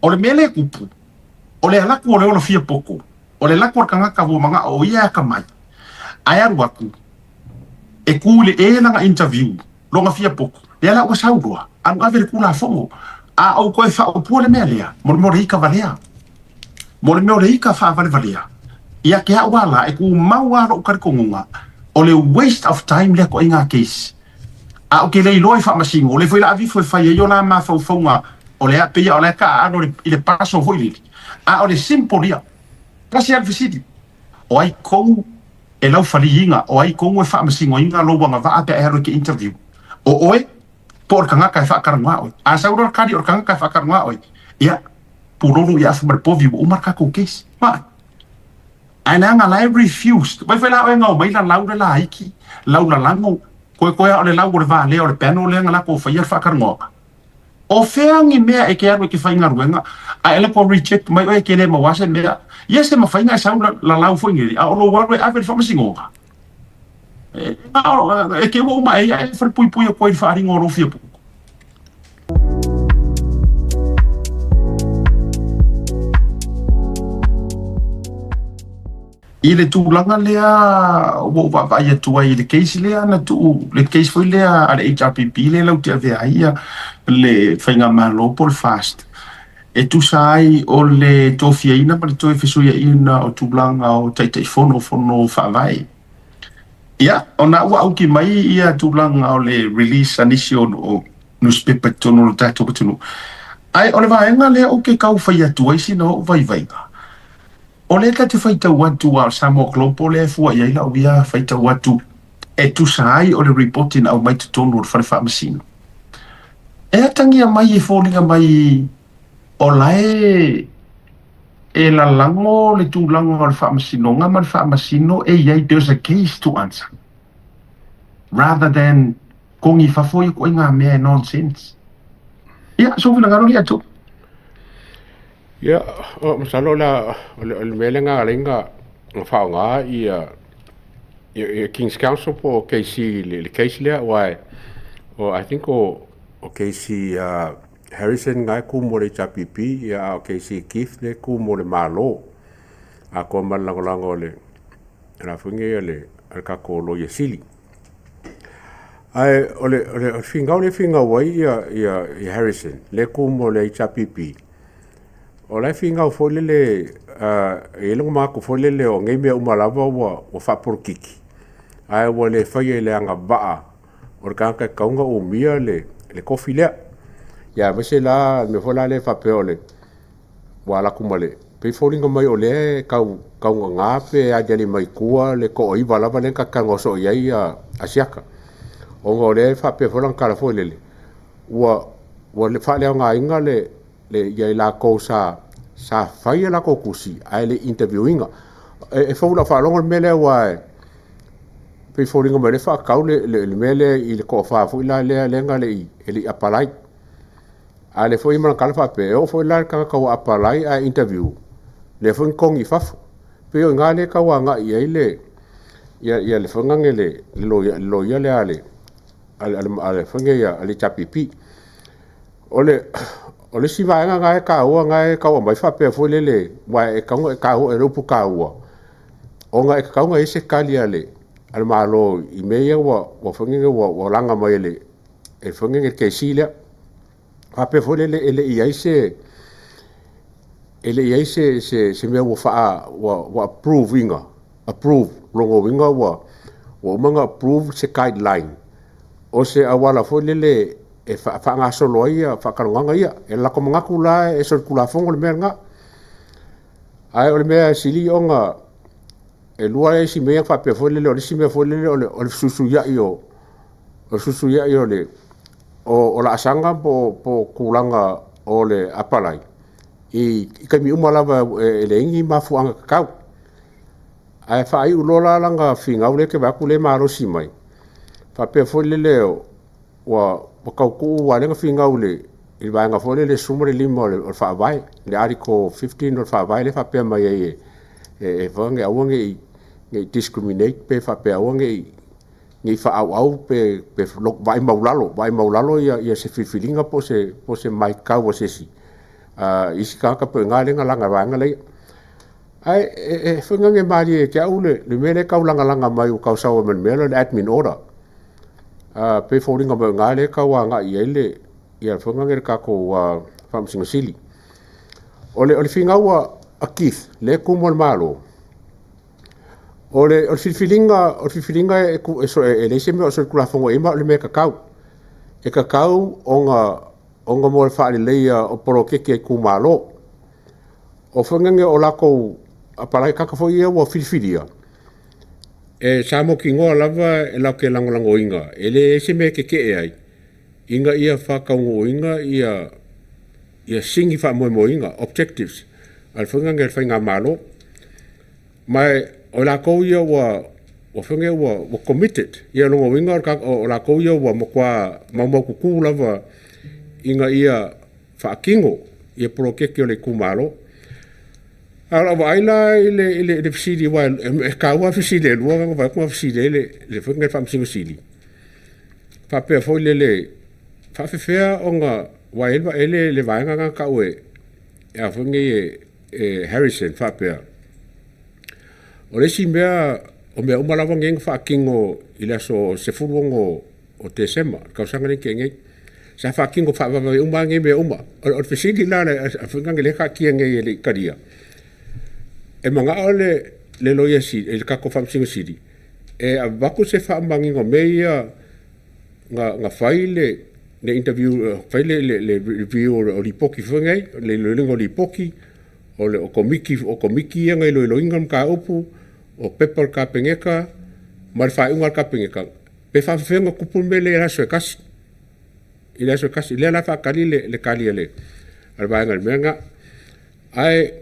O le mea lea e tupu, o le alu atu o le ola fia poto, o le alu atu o le tagata ua manao o ia e atamai, ae alu atu e tu i le e lana interview lona fia poto, lea la ua sau loa, alu ave le Tulafono. A ou toe faaupua le mea lea, mo le mea o le ita valea. Mo le mea o le ita faavalevalea, ia te au lava la, e tumau lava lou talitonuga, o le waste of time lea toaiga case. A ou te le iloa i faamasino, o lea foi la avifo e fai ai o la mafaufauga o lea pei o la e taaalo i le paso foi lele. A o le simple ia, tasi lava le fesili, o ai tonu e laufaliina, o ai tonu e faamasinoina lou agavaa pe a e alu e te interview? O oe po o le tagata e faatalanoa oe? A sau loa le tali o le tagata e faatalanoa oe, ia, pulou i afu ma le povi ua uma le tatou case. Why? Ae leaga la e refused. Vai foi la oe gao mai la lau le laiti, lau lalago, koe koe a o le lau o le valea o le panel lea na latou faia le faatalanoaga. O fea ni mea e ke alu e ke faigaluega, ae le po reject mai oe e ke le maua se mea. Ia se mafaiga e sau la lau foi nei, a o lou alu e ave le faamasinoga. E ke ua uma e ia e falepuipui o koe i le faaaliga o lou fia poto. I le tulaga lea ua ou vaavaai atu ai i le case lea na tuu, le case foi lea a le HRPP lea latou te avea ai ia le faigamalo po o le FAST, e tusa ai o le tofiaina ma le toe fesuiaiga o tulaga o Taitaifono o Fono Faavae. Ia, ona ua auki mai ia tulaga o le release a nisi o newspaper i totonu o le tatou atunuu. Ae o le vaega lea ou te tau fai atu ai sina ou vaivaiga, o lea ta te faitau atu a o le Samoa Global lea e fua i ai lau ia faitau atu e tusa ai o le report na aumai totonu o le fale faamasino. E atagia mai e foliga mai o la e lalago le tulaga o le faamasinoga ma le faamasino e i ai, there's a case to answer rather than kogi fafo ia koe ngā mea e nonsense. Ia, so finagalo li atu. Ia, o masalo la o le mea lea na ala ai na faaaoga ia King's Counsel po o KC le case lea aua o I think o KC Harrison na e ku mo le HRPP, ia a o KC Keith le ku mo le Malo. Atoa ma le lagolago o le la foi nei a le tatou Loia Sili. Ae o le finau le finau ai ia Harrison le ku mo le HRPP. O la e finau foi lele e i ai lona manatu foi lele o nei mea uma lava ua faapolokiki, ae ua le faia i le agavaa o le tagata e tatau ona umia le tofi lea. Ia aemaise la le mea foi la lea faapea o le ua alu atu ma le pei e foliga mai o lea e tau taugaga pe aliali mai tua le toaiva lava lea na ta talanoa soo i ai Asiata. Ona o lea e faapea foi lana tala foi lele ua faaleaogaina le ia i latou sa fai a latou tusi ae le i interview ina. E fou i lau faalogo le mea lea aua e pei e foliga mai o lea e faatatau le mea lea i le toafa foi la lea na le i apalai. A o lea foi e i ai ma lana tala faapea, e oo foi la i le tagata ua apalai ae interview, lea foi na togi i fafo. Pei o i ina lea e tau agai i ai le ia le foi le loia lea a le foi nei a le HRPP. O le isi vaega na e taua na e tau aumai faapea foi lele, aua e tatau ona e taua, e le upu taua, ona e tatau ona i ai se tali a le Malo i mea ia ua foi nei ua laga mai e le foi nei le KC lea. Faapea foi lele e le i i ai se e le i ai se mea ua approve ina, approve, lona uiga ua uma ona approve se guideline o se auala foi lele e faagasolo ai ia faatalanoaga ia. E latou manatu la e solitulafono le mea lena. Ae o le mea e sili ona e lua isi mea faapea foi lele, o le isi mea foi lele o le fesuisuiai o le fesuisuiai o le o laasaga po o tulaga o le apalai i taimi uma lava e leai ni mafuaaga tatau. Ae faaiu loa la lana finau lea e te vaai atu lea e malosi mai, faapea foi lele ua tau tuu aua o lea na finau i le vaega foi lele 15 o le Faavae, le Article 15 o le Faavae lea e faapea mai ai e aua ne i discriminate pe faapea aua ne i faaauau pe vaai maulalo ia se filifiliga po o se matau a se isi. Isi tagata po i ina lea na laga e vaega laia. Ae e faiga malie ia te au le mea lea e taulagalaga mai ua tausau ai ma le mea lea o le admin order. Pei e foliga mai o i ina lea e tau agai i ai le ia faiga le tatou Faamasino Sili. O le finau a Keith, lea e tumu i le Malo, o le filifiliga e leai se mea o solitulafono i ai, ma o le mea e tatau. E tatau ona mo le faaleleia o poloketi a itumalo. O faiga nei o latou apalai tagata foi ia ua filifilia, e sa mautinoa lava e latou te lagolagoina, e leai se mea e tetee ai, ina ia faataunuuina ia sini faamoemoeina, objectives a le faiga lenei a le Faigamalo. Ma o latou ia ua committed, ia o lona uiga o latou ia ua matua maumaututu lava ina ia faatino ia poloketi o le itumalo. A o lau vaai la i le fesili aua e taua lava fesili e 2 na vaai atu na fesili ai le Faamasino Sili, faapea foi lele, e faapefea ona… aua e i ai le vaega lena na tau e Harrison e faapea, o le isi mea o mea uma lava nei na faatino i le aso 16 o Tesema i le tausaga lea na tea nei, sa faatino faavavevave uma lava nei mea e uma. O le fesili la lea e taatia nei e le i talia, e manao le Loia Sili, le tatou Faamasino Sili e avatu se faamanino o mea ia na fai le interview, fai le review o lipoti foi nei, le iloiloga o lipoti, o Komiti ia na iloiloina mataupu, o pepa a le Kapeneta ma le faaiuga a le Kapeneta, pe faapefea ona tupu le mea lea i le aso e tasi, i le aso e tasi. O lea la e faatali le tali a le vaega i le mea lena. Ae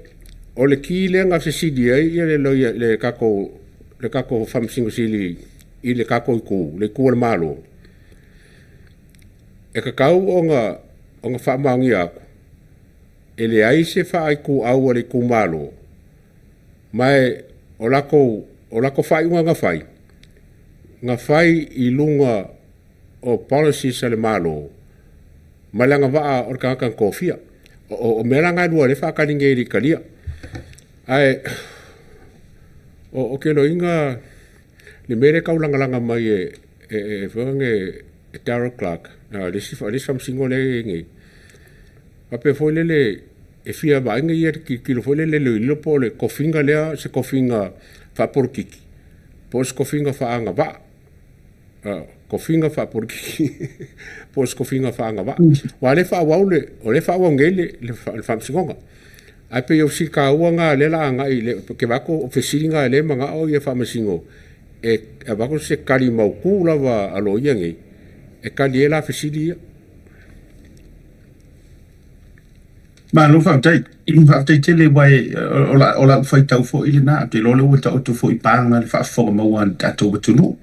o le ki lea na fesili ai le tatou Faamasino Sili i le tatou Itu, le Itu a le Malo, e tatau ona faamaonia atu, e leai se faaituau a le itumalo, ma o latou faaiuga na fai, na fai i luga o policies a le Malo ma le agavaa o le tagata na tofia. O mea la na e 2 o lea e faatali nei e le i talia. Ae ou te iloaina le mea lea e taulagalaga mai e Darrel Clarke, le isi faamasino lea e i ai nei, faapea foi lele, e fia vaai le tilotilo foi lele i le loia po o le tofiga lea o se tofiga faapolokiki po o se tofiga faaagavaa. Tofiga faapolokiki po o se tofiga faaagavaa. Aua o lea e faaauau nei le faamasinoga. Ae pei o fesili taua na o lea o le a agai, ou te vaai atu o fesili na o lea e manao faamasino e avatu se tali mautu lava a loia nei e tali ai la fesili ia. Malo faafetai. Faafetai tele aua o lau faitau foi lena, ou te iloa o lea ua taoto foi i paga le faafofoga maua a le tatou atunuu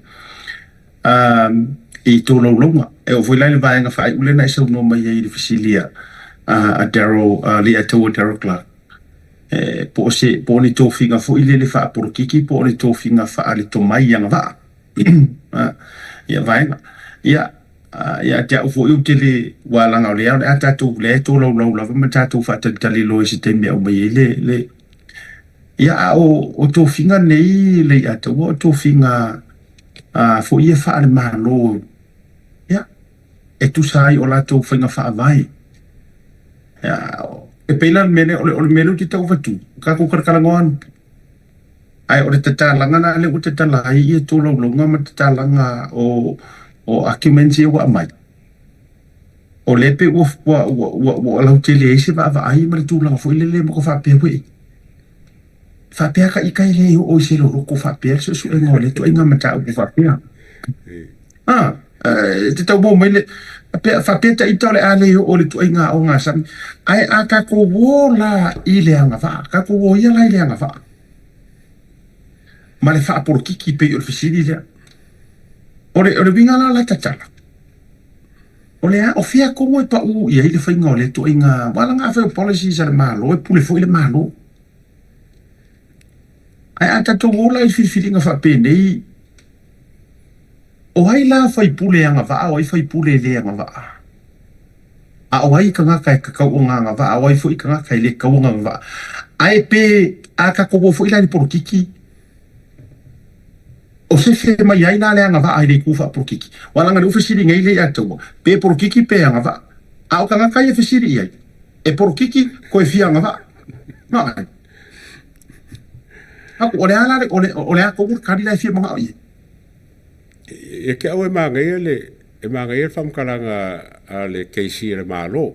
i tolaulauga. E oo foi la i le vaega faaiu lea na e saunoa mai ai i le fesili a Darrel, Leiataua Darrel Clarke, po o ni tofiga foi lele faapolokiki po o ni tofiga faale-tomai agavaa ia vaega. Ia, ia te au foi ou te le, aua leaga o lea o le a tatou, lea e tolaulau lava ma tatou faatalitali loa i se taimi e aumai ai le, ia, a o tofiga nei Leiataua o tofiga foi ia faale-Malo, ia, e tusa ai o latou faiga faavae. Ia, e pei la o le mea lea, o le mea lea ou te tau avatu, tatou talatalanoa atu. Ae o le tatalaga la lea ua tatala ai ia tolaulauga ma tatalaga o arguments ia ua aumai, o lea pei ua lautele ai se vaavaai ma le tulaga foi lele ma faapea foi, faapea ta ita e le oo i se loloto faapea le suesuega o lea ituaiga mataupu faapea. E te tau maua mai le faapea ta ita o le a le oo i le ituaiga ogasami, ae a tatou o la i le agavaa, tatou o ia la i le agavaa ma le faapolokiki pei o le fesili lea. O le uiga la o la tatala, o le a, o fea tonu e pau i ai le faiga o lea ituaiga, aua leaga afai o policies a le Malo, e pule foi le Malo. Ae a tatou o la i filifiliga faapenei, o ai la faipule agavaa, o ai faipule le agavaa? A o ai tagata e tatau ona agavaa, a o ai foi tagata e le tatau ona agavaa. Ae pe a tatou o foi la i le polokiki, o sefe mai ai la le agavaa i le itu faapolokiki? Aua leaga o lea ua fesili nei Leiataua, pe polokiki pe agavaa. A o tagata ia e fesili i ai, e polokiki toe fia agavaa. Vaai. Atu, o le a la le, o le, o le a tonu le tali la e fia manao i ai? Ia te au e manaia le e manaia le faamatalaga a le KC a le Malo.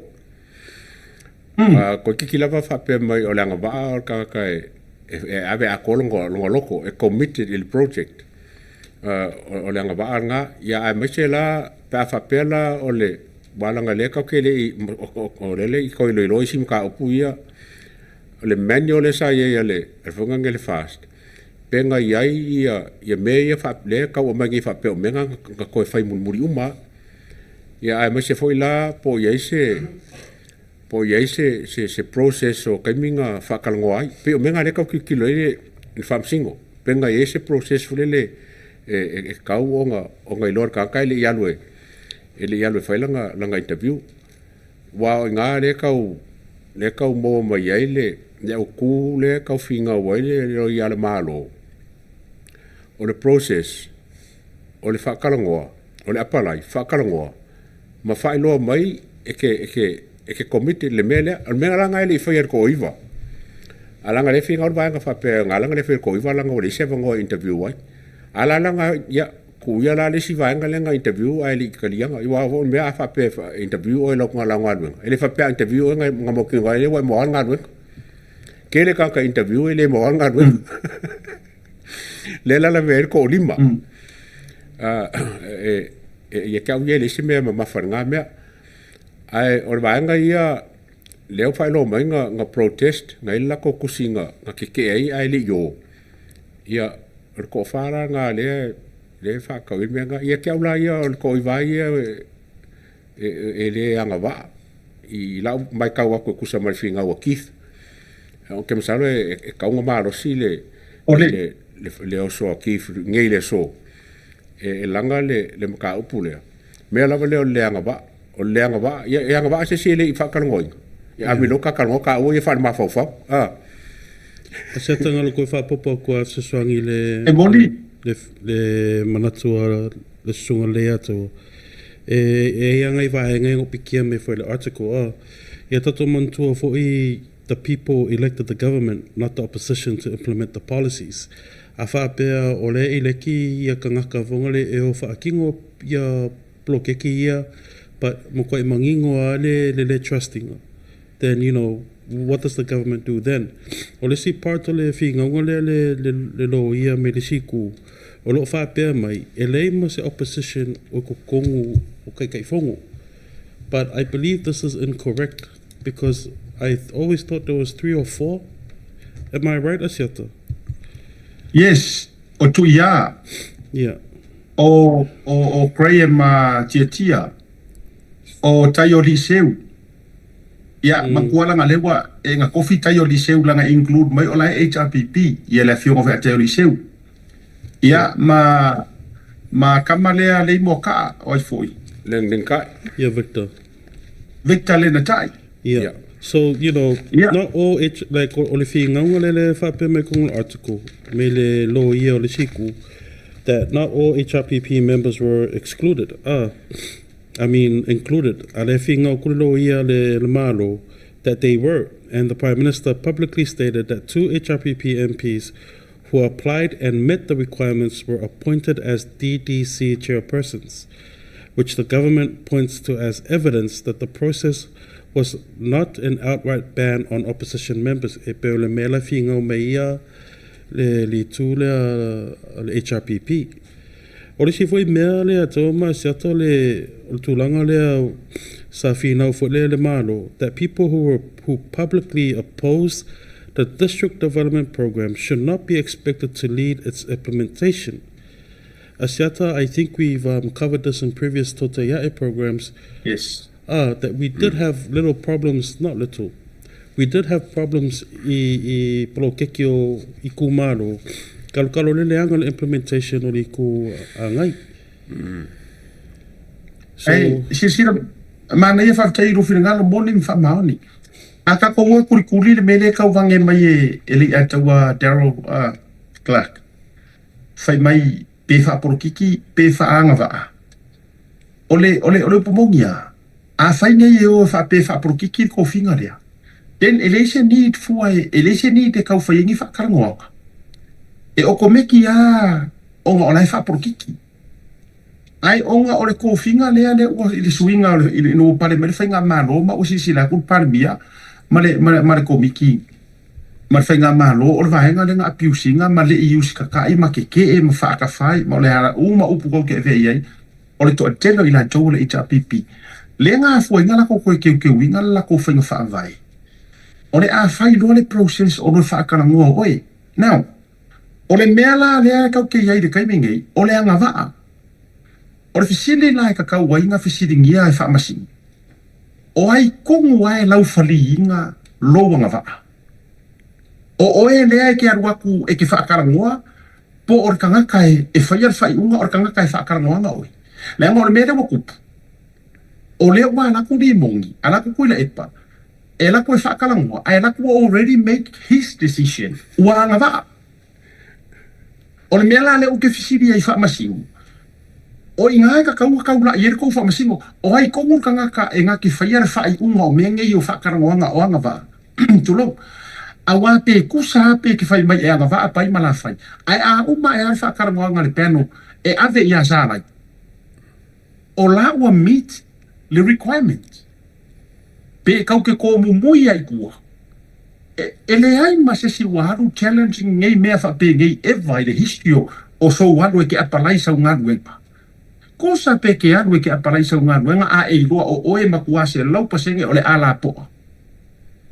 Toeitiiti lava faapea mai o le agavaa o le tagata e e ave atoa lona lona loto e committed i le project. O le agavaa lena. Ia aemaise la pe a faapea la o le aua leaga o lea tatou te le i o lea e le i toe iloilo isi mataupu ia, o le manual lea sa i ai a le foi lea le FAST, pe na i ai ia mea ia lea e tau aumai nei faapea o mea na na toe fai mulimuli uma lava. Ia aemaise foi la po o i ai se po o i ai se se se process o taimi na faatalanoa ai. Pei o mea na lea e tau tilotilo i ai le Faamasino, pe na i ai se process foi lele e tatau ona iloa e le tagata e le i alu e e le i alu e fai lana lana interview. Aua o i ina lea tau lea tau maua mai ai le le autu lea e tau finau ai le loia a le Malo, o le process o le faatalanoa, o le apalai, faatalanoa ma faailoa mai e te e te e te committed i le mea lea. O le mea la lena e le i faia e le toaiva. Ae leaga o lea e finau le vaega faapea na ala ona le faia e le toaiva leaga ua leai se avanoa e interview ai. A la leaga, ia, tuu ia la le isi vaega lea na interview ae le i taliaina. Aua foi o le mea a faapea e interview oe i lau galuega, e le faapea a interview oe na mautinoa ai lea ua e maua le galuega. Tele tagata interview e le maua le galuega. Lea la lavea ai le toalima. Ia te au ia e leai se mea e mamafa i lena mea. Ae o le vaega ia lea ua faailoa mai na protest, na i ai le latou tusi na tetee ai ae le i o. Ia, o le toafa la lena lea lea e faatau ai le mea lena. Ia te au la ia o le toaiva lava ia e le agavaa i lau matau atu e tusa ma le finau a Keith. Ou te masalo e tatau ona malosi le le oso a Keith nei i le aso e laga le mataupu lea. Mea lava lea o le le agavaa. O le le agavaa, ia e agavaa se isi e le i faatalanoaina. Ia ave loa ta talanoa taua ia faalemafaufau. A. O se tangalo koe faapopo atu a fesoasoani i le E moni. le le manatu a le susuga Leiataua. E e i ai nai vaega e no pikia mai foi le article a. Ia tatou manatua foi the people elected the government not the opposition to implement the policies. A faapea o lea e eleki ia tagata foga le e o faatino ia poloketi ia but matuai manino lava le le le trust ina then you know what does the government do then? O le isi part o le finauga lea le le le loia me le isi itu o lo o faapea mai e leai ma se opposition o i totonu o Taitaifono but I believe this is incorrect because I always thought there was 3 or 4 am I right Asiata? Yes, o Tuiā. Yeah. O, o, o Graham Tiatia, o Taio Liseu. Ia, matua laga lea ua e na tofi Taio Liseu laga include mai o la e HRPP, ia le afioga foi ia Taio Liseu. Ia, ma, ma tama lea Leimoakaa, o ai foi? Lengatai. Ia, Victor. Victor Lenatai. Yeah. Yeah. So, you know, Yeah. not all H, like, o le finauga lea le faapea mai totonu o le article, me le loia o le siku, that not all HRPP members were excluded. Ah, I mean, included. A le finau ku le loia le, le Malo, that they were. And the Prime Minister publicly stated that 2 HRPP MPs who applied and met the requirements were appointed as DDC chairpersons, which the government points to as evidence that the process was not an outright ban on opposition members. E pei o le mea la finau mai ia le le itu lea a le HRPP. O le isi foi mea lea tau ma siata le o le tulaga lea sa finau foi lea le Malo that people who were who publicly oppose the district development program should not be expected to lead its implementation. Asiata, I think we've covered this in previous Totaiae programs. Yes. That we did have little problems, not little, we did have problems i, i polokeki o ikumalo, kalokalo lele anga le implementation o le iku agai. So, Ei, silasila, Manaia faafetai i lou finagalo moni ma faamaoni. A tatou o e kulikuli le mea lea e tauvaga mai e le Alii Daryl Clark, fai mai pe faapolokiki pe faaagavaa. O le, o le, o le upu moni lava, afai nei e o e faapea e faapolokiki le tofiga lea, then e leai se need fua e, e leai se need e tau fai ai ni faatalanoaga. E okomeki lava ona o la e faapolokiki. Ae ona o le tofiga lea lea ua i le suiga o le, ina ua pale mai le faigamalo ma ua silasila atu le Palemia ma le, ma le, ma le Komiti ma le faigamalo o le vaega lea na abuse ina ma le i usitatai ma tetee ma faatafai ma o le a uma upu tou te avea i ai, o le toatele o i latou o le HRPP lea na afua ai na latou toe teuteuina le latou faiga faavae o le a fai loa le process o le faatalanoa o oe. Now, o le mea la lea tou te i ai i le taimi nei, o le agavaa. O le fesili la e tatau ai na fesiligia e Faamasino, o ai tonu lava e laufaliina lou agavaa? O oe lea e te alu atu e te faatalanoa po o le tagata e faia le faaiuga o le tagata e faatalanoaina oe? Leaga o le mea lea ua tupu, o lea ua alu atu Rimoni, alu atu Tuilaepa, e alu atu e faatalanoa, ae alu atu ua already make his decision, ua agavaa. O le mea la lea ou te fesili ai i Faamasino, o i ina e tatau ona taulai ai le tou Faamasino, o ai tonu le tagata e na te faia le faaiuga o mea nei o faatalanoaga o agavaa, tulou, aua pe tusa lava pe te fai mai e agavaa pai ma lafai, ae a uma ae lava le faatalanoaga a le panel e ave ia Salai, o la ua meet le requirement. Pe kau ke kōmumui ai tua. E leai ma se isi ua alu challenge nei mea faapenei ever i le history o sou alu e ke apalai sau galuega. Kosa pe ke alu e ke apalai sau galuega a e iloa o oe e matua 100% o le a lapoa.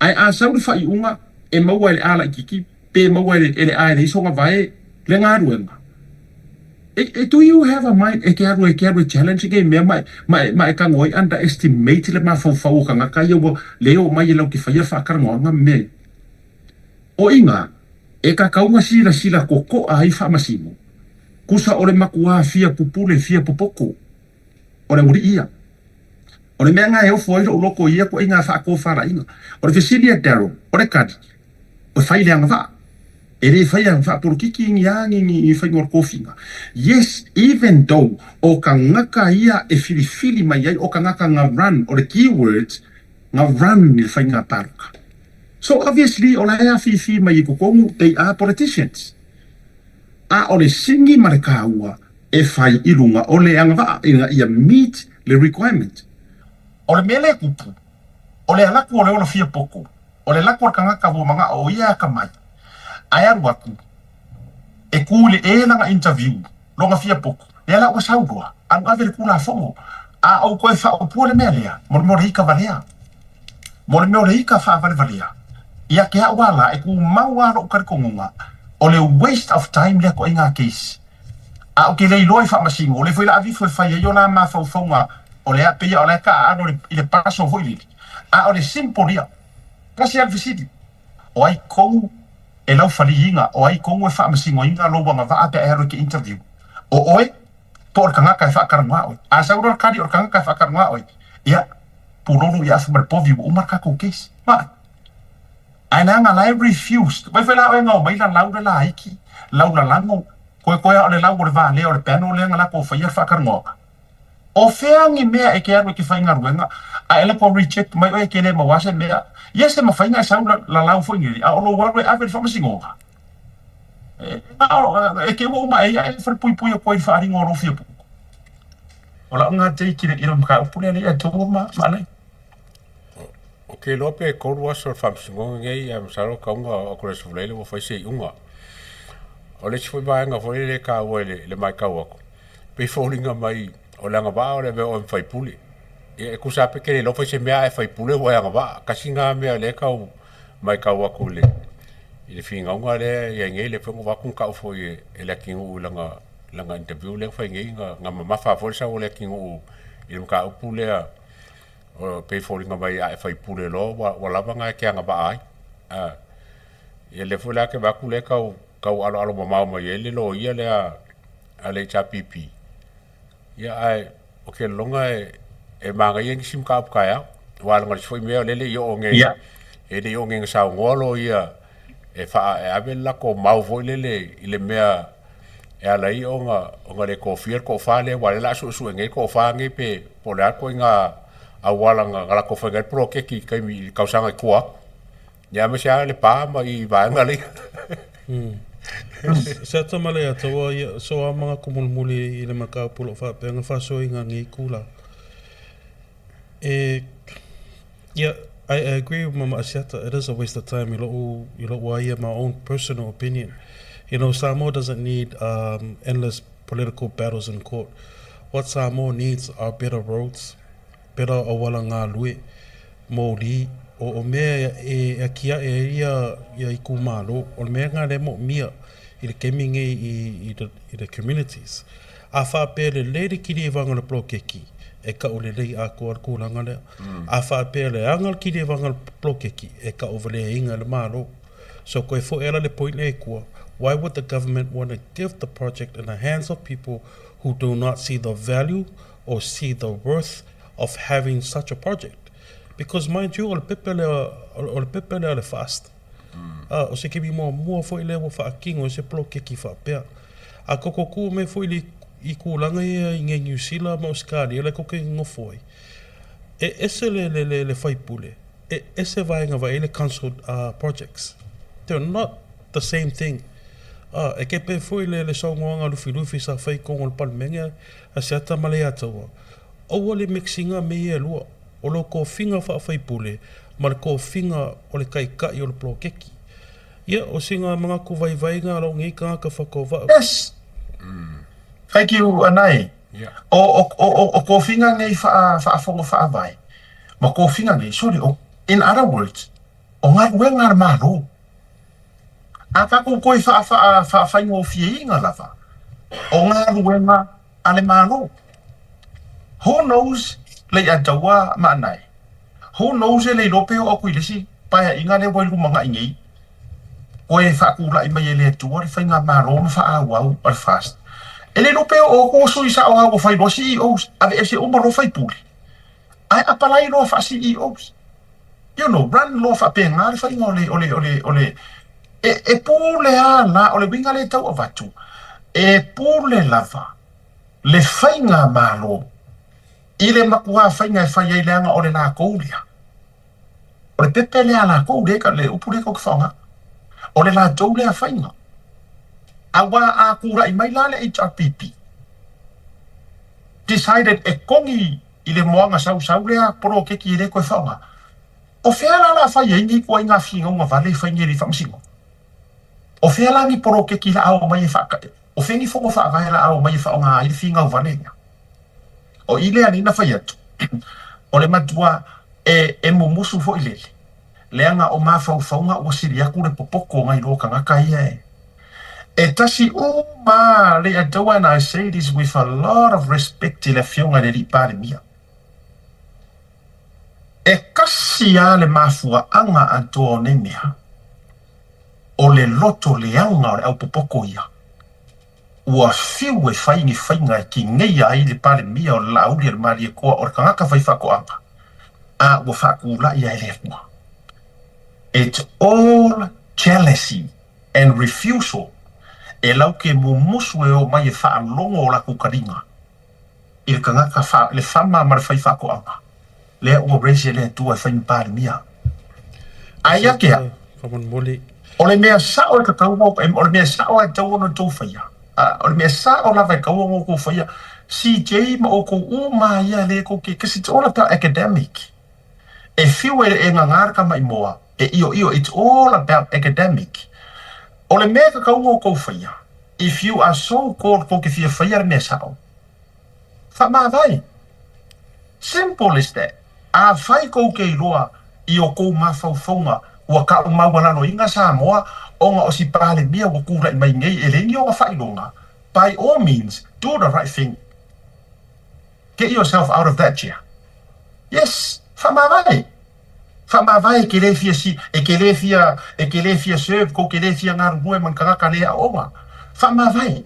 Ae a sau le faaiuga e maua e le a laititi pe maua e le a e leai sona vae le galuega. E do you have a mind e ke alu e ke alu e challenge nei mea ma ma ma e tago ai underestimate le mafaufau o tagata ia ua le oo mai e lau te faia le faatalanoaga ma mea ia. O iga, e tatau ona silasila totoa ai Faamasino, tusa o le matua fia pupule fia popoto o le aualii ia. O le mea lena e ofo ai lou loto i ia ituaiga faatofalaiga. O le fesili a Daryl, o le tali, e fai le agavaa. E le faia faapolokiki ni a ni ni faiga o le tofiga. Yes, even though o tagata ia e filifili mai ai, o tagata na run, o le key words, na run i le faiga palota. So obviously o la e afifi mai i totonu, they are politicians. A o le sini ma le taua e fai i luga o le agavaa ina ia meet le requirement. O le mea lea e tupu, o le alu atu o le ola fia poto, o le alu atu o le tagata ua manao o ia e atamai, ae alu atu e tu i le e lana interview lona fia poto, lea la ua sau loa, alu ave le Tulafono, a ou toe faaupua le mea lea, mo le mea o le ika valea. Mo le mea o le ika faavalevalea, ia te a'u a la e tumau a lo'u talitonuga, o le waste of time lea toaiga case. A ou te le iloa i Faamasino, o lea foi la aveifo e fai ai o la mafaufauga o lea pei o la e taaalo i le paso foi lele. A o le simple ia, tasi a le fesili, o ai tonu e laufaliina, o ai tonu e faamasinoina lou agavaa pe a e alu e te interview? O oe po o le tagata e faatalanoa oe? A sau loa le tali o le tagata e faatalanoa oe, ia, pulou ia afu ma le povi ua uma le tatou case. Ma, ae leaga la e refused. Vai foi la oe na omai lalau le laiti, lau lalago, koekoe a o le lau o le valea o le panel lea na latou faia le faatalanoaga. O fea ni mea e te alu e te faigaluega ae latou reject mai oe e te le maua se mea. Yes e mafai ona e sau lalau foi nei, a o lou alu e ave i le faamasinoga. E te ua uma e ia e falepuipui atu ai i le faaaliga o lou fia puku. O lau lena take i le mataupu lea alii atua ma Alai. Ou te iloa pe 3 aso o le faamasinoga nei, ae masalo e tatau ona oo atu i le aso Faraile ua fai se iuga. O le isi foi vaega foi lea e taua i le matau atu, pei e foliga mai o le agavaa o le avea oe ma faipule. Ia e tusa lava pe e te le iloa fai se mea ae faipule ua e agavaa. Tasi lena mea o lea e tau matau atu i le finauga lea e i ai nei, lea foi na ou vaai atu na tau foi e Leatinuu i lana interview lea na fai nei, na mamafa foi le sau o Leatinuu i le mataupu lea, pei e foliga mai a e faipule loa ua lava lena e te agavaa ai. Ia lea foi la e te vaai atu lea e tau aloalo mamao mai ai le loia lea a le HRPP. Ia ae o ke lagona e e magaia nisi mataupu taeao. Aua leaga o le isi foi mea o lea e le i oo nei, e le i oo nei ina saunoa loia e faa, e ave le latou mau foi lele i le mea e ala ai ona, ona le tofia le toafa lea, aua o lea o le a suesue nei le toafa nei pe po o le a le ituaiga auala na latou faia ai le poloketi i le taimi i le tausaga i tua atu. Ia aemaise lava Lepa ma i vaega lea. Se ata ma le ata ua ia so a manatu mulimuli i le mataupu o lo o faapea ona faasoaina nei itula. E yeah, I, I agree with Mama Asiata. It is a waste of time i lo'u i lo'u a ia my own personal opinion. You know, Samoa doesn't need um, endless political battles in court. What Samoa needs are better roads, better auala galue, mōlī, o, o mea e akiaʻe ai ia, ia itumalo, o le mea lena lea e moomia i le taimi nei i, i, the, i the communities. A faapea lelei le kilivaga o le poloketi, e kau lelei atoa le tulaga lea. A faapea leaga le kilivaga o le poloketi, e tauvaleaina e le Malo. So koe foi ala le point lea i tua, why would the government want to give the project in the hands of people who do not see the value or see the worth of having such a project? Because mind you, o le pepe lea, o le pepe lea o le FAST, a, o se taimi muamua foi lea ua faatino ai se poloketi faapea. A koko kū mai foi le i tulaga ia i nei Niu Sila ma Ausetalia lea tou te nofo ai, e ese le, le, le, le faipule, e ese vaega vaai le council uh, projects. They're not the same thing. Uh, e kepe foi le, le saunoaga Lufilufi sa fai i totonu o le Palemene a Seata ma Leiataua, aua le mix ina mea ia e lua, o lou tofiga faafaipule ma le tofiga o le taitai o le poloketi. Ia, o sina manatu vaivai na lou nei tagata whakauvaa. Yes. Thank you Anae. O, o, o, o kofiga nei wha, whaafongo whaavae. Ma kofiga nei, sorry, o, in other words, o galuega a le Malo. A tatou toe wha, wha, whaawhaingofieina lava, o galuega a le Malo. Who knows Lei'ataua ma Anae. Who knows e le iloa pe oo atu i le isi paeaiga lea ua i lumana'i nei, koe e faatula'i mai e le Atua le faigamalo ma faaauau a le FAST. E le iloa pe oo atu o sui sa'o a ua fai loa CEOs, aveese uma loa faipule, ae apalai loa faa-CEOs. You know, run loa faapena le faiga o le, o le, o le, o le, e, e pule a la, o le uiga lea e tau avatu, e pule lava le faigamalo i le matua faiga e fai ai leaga o le lakou lea. O le pepe lea a lakou lea, le upu lea tou te faaaoga. O le latou lea faiga. Aua a tula'i mai la le HRPP, decided e kogi i le moana sausau lea poloketi e le toe faaaoga. O fea la la fai ai nei ituaiga finauga vale e fai nei e le Faamasinoga? O fea la ni poloketi la a omai e faaka, o fea ni fono faavae la a omai e faaaoga ai le finau vale lea? O i lea nei na fai atu, o le matua e, e mumusu foi lele, leaga o mafaufauga ua sili atu le popoto nai lo tagata ia e. E tasi uma le Atua and I say this with a lot of respect i le Afioga i le Alii Palemia. E kasi a le mafuaaga atoa o nei mea, o le loto leaga o le au popoto ia. Ua fiu e fai ni faiga e kineia ai le Palemia o le Laauli a le Malietoa o le tagata fai faatoaga, a ua faatula'i ae le Atua. It's all jealousy and refusal e lau ke mumusu e o mai e faalogo o latou taliga i le tagata fa, le fama ma le fai faatoaga lea ua raise e le Atua e fai ma Palemia. Aia ke au. O le mea sa'o e tatau o le mea sa'o e tatau ona outou faia, o le mea sa'o lava e tatau ona outou faia, CJ ma outou uma ia lea tou te, cause it's all about academic. E fiu e e gagā le tamaimoa, e ioio, it's all about academic. O le mea e tatau ona outou faia, if you are so called tou te fia faia le mea sa'o, Faamavae. Simple as that. Afai kou ke iloa i o kou mafaufauga ua kau maualaloina Samoa ona o si Palemia ua kula'i mai nei e leai ni ona faailoga, by all means do the right thing. Get yourself out of that chair. Yes, faamavae. Faamavae e ke le fia si, e ke le fia, e ke le fia serve, kou ke le fia galulue ma ni tagata le aoga. Faamavae.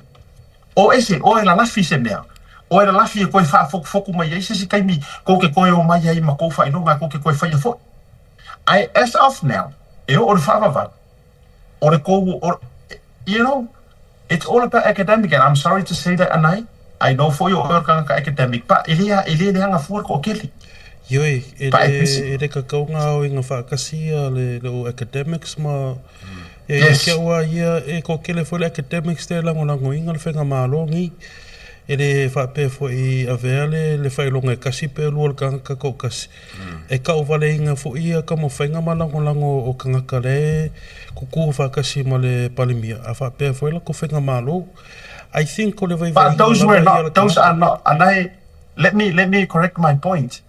O ese, oe lalafi se mea. Oe lalafi e koe faafokufoku mai ai se isi taimi kou ke koe o mai ai ma kou faailoga kou ke koe faia foi. Ae as of now, e oo i le faavavau, o le kou, o, you know, it's all about academic and I'm sorry to say that Anae, I know foi o oe o le tagata academic, but e le, e le leaga fua le toatele. Ioe, e le, e le kakau ngā oinga whaakasi a le, le o academics ma, ia, ia kia ua ia e ko kele foi le academics te langolango inga le whenga malo ngi. E le whaapea foi avea le, le whailonga e kasi pe lua le kangaka ko kasi. E kau vale inga foi ia ka mo whainga ma langolango o kangaka le kuku whaakasi ma le palimia. A whaapea foi la ko whenga malo. I think ko le But vaivaiga those were lava ia not, le those are kangaka. not, Anae, let me, let me correct my point.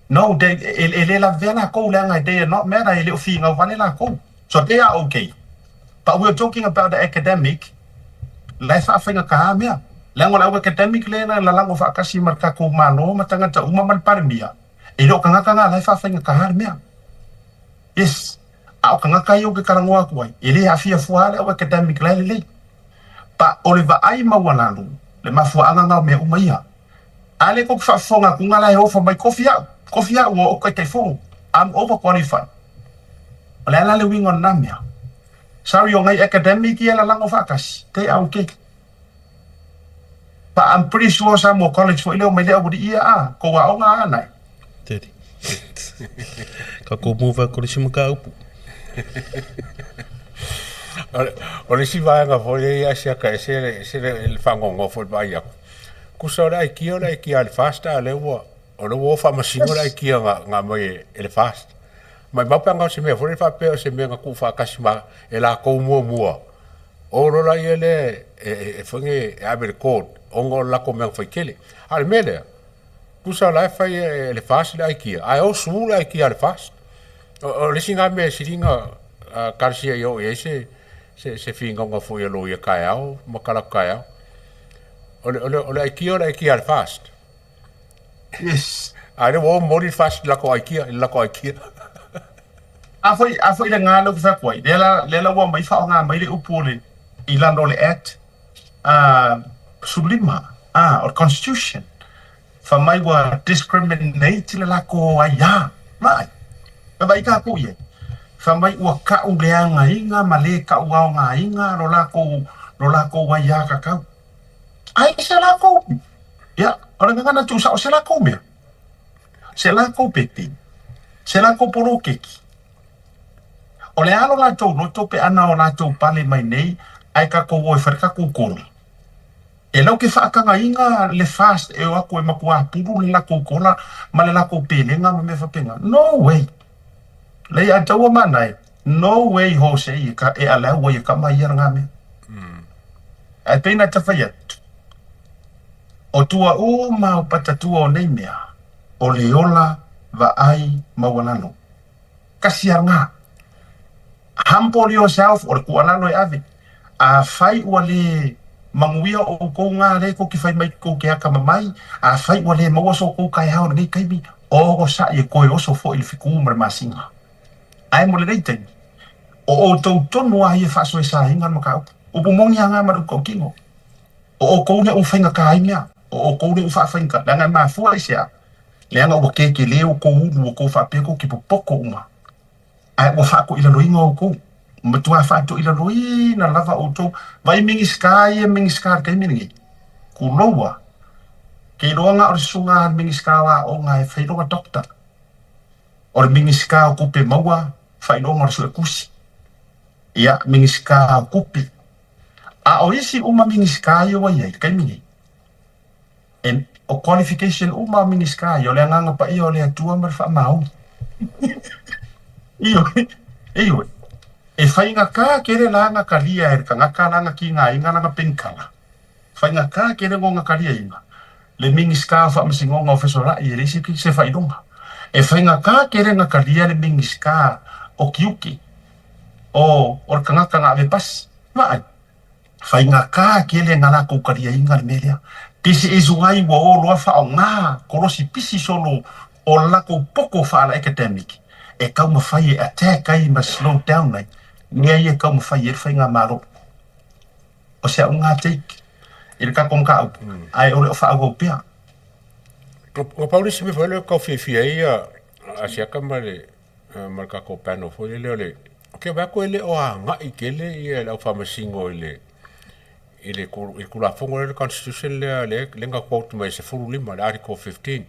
No, they, e, e le lavea lakou leaga they are not mad e le o figau vale lakou. So they are okay. But we are talking about the academic, la e faafaigata mea. Leaga o le au academic lea na lalago faatasi ma le tatou Malo ma tagata uma ma le Palemia, e le o tagata na la e faafaigata le mea. Yes. A o tagata ia ou te talanoa atu ai, e le aafia fua le au academic la e lelei. But o le vaai maualalo, le mafuaaga na o mea uma ia. A lea tou te faafofoga atu na la e ofa mai kofi au, kofi au ua ou Taitaifono, I'm overqualified. O le a la le uiga o lena mea? Sorry o ngai academic ia e lalago faatasi, they are okay. But I'm pretty sure Samoa College foi lea o mai le aualii ia a, kou aoga a nai. Teri. Ka kou move aku le isi mataupu. O le isi vaega foi lea ia siaka ese le ese le fagogo foi le vaai atu. Kusa o le aikia o le aikia a le FAST a o lea ua o lea ua o faamasino le aikia na na aumai e le FAST. Maimau pe ana o se mea foi lea faapea o se mea na tuufaatasi ma e latou muamua o lola ia lea e foi nei e ave i le court ona o le latou mea na fai tele. A o le mea lea, tusa o la e fai e le FAST le aikia, ae o su le aikia a le FAST. O le isi lena mea e sili ona talosia ia oo i ai se se finauga foi a loia taeao ma talaatu taeao. O le, o le, o le aikia o le aikia a le FAST. Yes. A lea ua o momoli le FAST i le latou aikia, i le latou aikia. A foi, a foi le gā lea ou te fai atu ai, lea la, lea la ua aumai faaaoga mai le upu o le, i lalo o le Act 15, a, o le Constitution, fai mai ua discriminate le latou aia. Vaai, vaai tatou i ai. Fai mai ua kau leagaina ma le kau aogaina lo latou, lo latou aia tatau. Ai se latou, ia, o le gagana tuusao se latou mea, se latou pepe, se latou poloketi. O le a lo latou loto pe ana o latou pale mai nei ae tatou o e fai le tatou kola. E lau ke faatagaina le FAST e o atu e matuā pulu le latou kola ma le latou pelega ma mea faapena. No way! Lei a taua manaia. No way Jose e ka e allow ai e kama ia nga mea. Ae pei na ta fai atu, o tua uma o patatua o nei mea, o le ola vaai maualalo. Kasi a nga. Humble yourself, o le kualalo e ave. Afai ua le manuia oukou nga le kou ke fai mai kou ke akamamai, afai ua le maua so kou kaeao i lenei taimi, ogosaʻi e koe oso foi i le fiku ma le masina. Ae mo lenei taimi, o outou tonu lava ia e faasoesaina le mataupu. Upu moni lava ma le upu tautino. O outou lea ua faigata ai mea, o outou lea ua faafaigata, leaga e mafua i se a? Leaga ua kekele outou ulu, ua outou faapea tou te popoto uma, ae ua faatoilaloina outou. Ua matua faatoilaloina lava outou. Vai Minisita ia Minisita i le taimi lenei, tuloua, ke iloa na o le susuga a le Minisita o Aoga e fai lona doctor. O le Minisita o Tupe Maua, Faailoga o le Suetusi, ia, Minisita o Tupe. A o isi uma Minisita ia ua i ai i le taimi nei, e, o qualification uma o Minisita ia, o le Agaga Paia o le Atua ma le Faamaoni. Ioe, ioe. E faigata tele la ona talia e le tagata lana tigaina lana penikala. Faigata tele lona taliaina le Minisita o Faamasinoga o Fesolai e leai se se faailoga. E faigata tele ona talia le Minisita o Tiute o o le tagata na ave pasi. Vaai, faigata tele ona latou taliaina le mea lea. This is why ua o loa faaaoga kolosi pisi solo o le latou poto faale-academic e taumafai e attack ai ma slow down ai mea ia e taumafai ai le faigamalo. O se auga take i le tatou mataupu, ae o le o faaauau pea. Na pau le isi mea foi lea e tau fiafia ai Asiata ma le ma le tatou panel foi lea o le, ou te vaai atu e le o agai tele le au faamasino i le i le Tulafono lea le Constitution lea lea na quote mai e 15 le Article 15.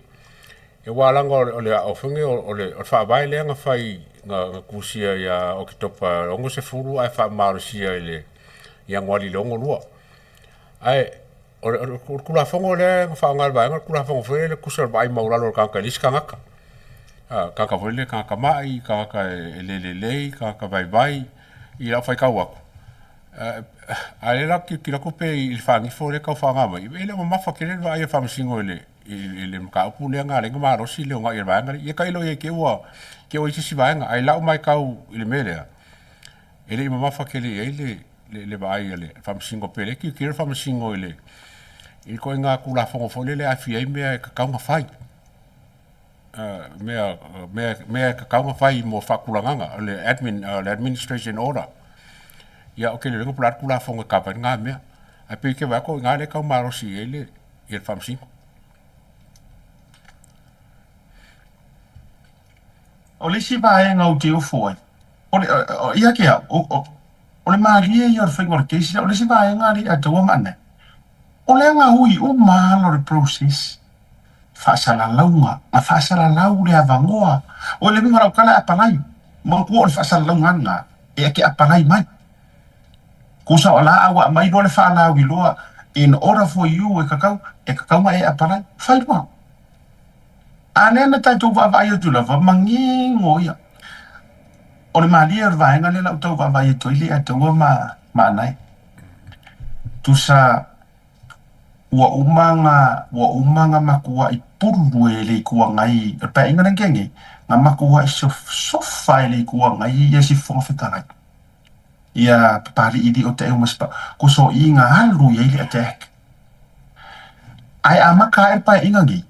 Aua leaga o le foi lenei o le faavae lea na fai na tusia ia Oketopa 60 ae faamalosia i le Ianuari i le 62. Ae o le Tulafono lea na faaaoga e le vaega, o le Tulafono foi lea tusa o le vaai maualalo o le tagata i le isi tagata. Tagata foi lea, tagata mai, tagata e le lelei, tagata vaivai, i lau faitau atu. A o lea la ou te tilotilo atu pe i le faanifo lea e tau faaaoga mai, e le o mamafa tele le vaai a le Faamasino i le mataupu lea na ala ai ona malosi le ogai a le vaega lea. Ia tailo i ai i te i ua i ai se isi vaega. Ae i lau matau i le mea lea, e le i mamafa tele i ai le vaai a le Faamasino, pe le tilotilo le Faamasino i le ituaiga Tulafono foi lele e aafia ai mea e tatau ona fai, mea e tatau ona fai mo faatulagaga, o le admin, o le administration order. Ia, ou te le iloa po o le a le Tulafono e kava ai lena mea. Ae pei ou te vaai atu o i ina lea e tau malosi i ai le Faamasino. O le isi vaega ou te ofo ai, o le, ia te au, o le malie ia o le faiga o le case lea. O le isi vaega alii a taua ma anae, o le aga ui uma ala o le process, faasalalauga, na faasalalau le avanoa. O le uiga o lau tala e apalai, manatua o le faasalalauga lava lena e te apalai mai. Tusa o la ua aumai loa le faalauiloa in order for you e tatau, e tatau ona e apalai. Fai loa. A lea na tatou vaavaai atu lava, manino ia. O le malie o le vaega lea la ou tau vaavaai atu ai le Ataua ma Anae. Tusa ua uma ona ua uma ona matuai pulu e le Itu Agai, o le paeaiga lea na tea nei, na matuai sofa e le Itu Agai ia si Fofoga Fetalai, ia Papali'i o Taeu ma Sipapu, tusa o i na alu i ai le attack. Ae amata ae le paeaiga nei,